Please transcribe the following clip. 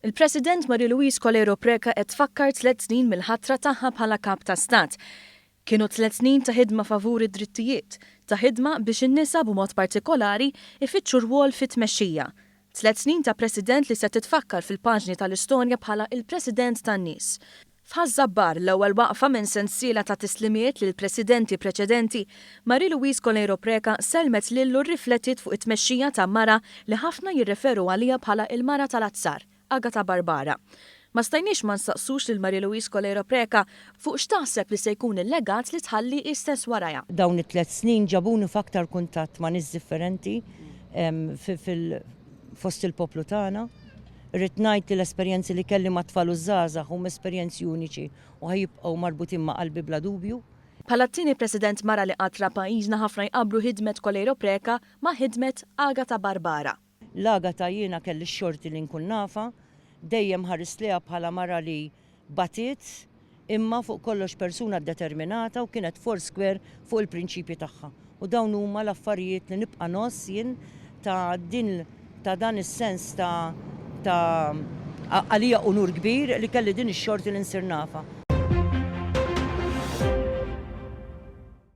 Il-President Marie-Louise Coleiro Preca qed tfakkar tliet snin mill-ħatra tagħha bħala Kap ta' Stat. Kienu tliet snin ta' ħidma favur id-drittijiet, ta' ħidma biex in-nisa b'mod partikolari ifittxu rwol fit-tmexxija. Tliet snin ta' President li se titfakkar fil-paġni tal-istorja bħala il-President tan-nies. F'Ħaż-Żabbar, l-ewwel waqfa minn sensiela ta' tislimiet lil Presidenti preċedenti, Marie-Louise Coleiro Preca sellmet lil u rriflettiet fuq it-tmexxija ta' mara li ħafna jirreferu għaliha bħala il-mara tal-azzar, Agata Barbara. Ma stajniex ma nsaqsux lil Marie-Louise Coleiro Preca fuq x'taħseb li se jkun il-legat li tħalli hi stess warajha. Dawn it-tliet snin ġabuni f'aktar kuntatt ma' nies differenti fost il-poplu tagħna. Irrid ngħid li l-esperjenzi li kelli mat-tfal u ż-żgħażagħ huma esperjenzi uniċi u ħa jibqgħu marbutin ma' qalbi bla dubju. Bħala t-tieni President mara li qatt ra pajjiżna ħafna jqabblu ħidmet Coleiro Preca ma' ħidmet Agata Barbara. L-Agata jiena kelli x-xorti li nkun nafha, dejjem ħarist lejha bħala mara li batiet imma fuq kollox persuna determinata u kienet four square fuq il-prinċipji tagħha. U dawn huma l-affarijiet li nibqa' ngħożż jien ta' din ta' dan is-sens ta' ta' għalija unur kbir li kelli din ix-xorti li nsir nafha.